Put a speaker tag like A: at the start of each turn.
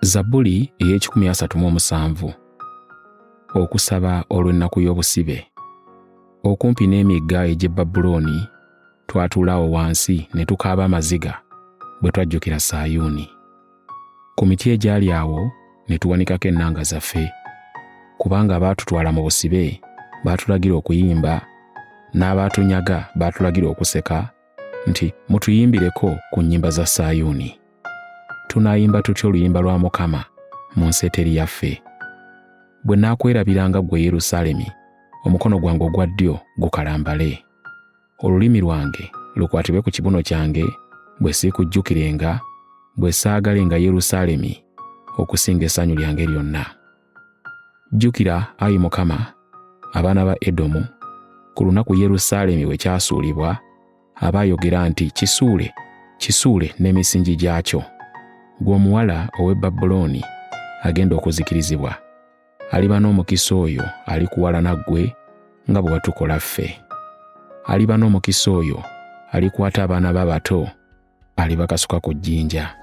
A: Zabbuli ey'ekikumi asatu mu omusanvu. Okusaba olw'ennaku y'obusibe. Okumpi n'emigga egy'e Babulooni twatuula awo wansi ne tukaaba amaziga bwe twajjukira Sayuuni. Ku miti egyali awo ne tuwanikako ennanga zaffe, kubanga abaatutwala mu busibe baatulagira okuyimba, n'abaatunyaga baatulagira okuseka nti mutuyimbireko ku nnyimba za Sayuuni. Tunaayimba tutya oluyimba lwa Mukama mu nsi eteri yaffe? Bwe naakwerabiranga ggwe Yerusaalemi, omukono gwange ogwa ddyo gukalambale. Olulimi lwange lukwatibwe ku kibuno kyange bwe siikujjukirenga, bwe saagalenga Yerusaalemi okusinga essanyu lyange lyonna. Jjukira, ayi Mukama, abaana ba Edomu, ku lunaku Yerusaalemi we kyasuulibwa, abaayogera nti, Kisuule, kisuule n'emisingi gyakyo. Ggwe omuwala ow'e Babulooni agenda okuzikirizibwa, aliba n'omukisa oyo alikuwalana ggwe nga bwe watukola ffe. Aliba n'omukisa oyo alikwata abaana be abato, alibakasuka ku jjinja.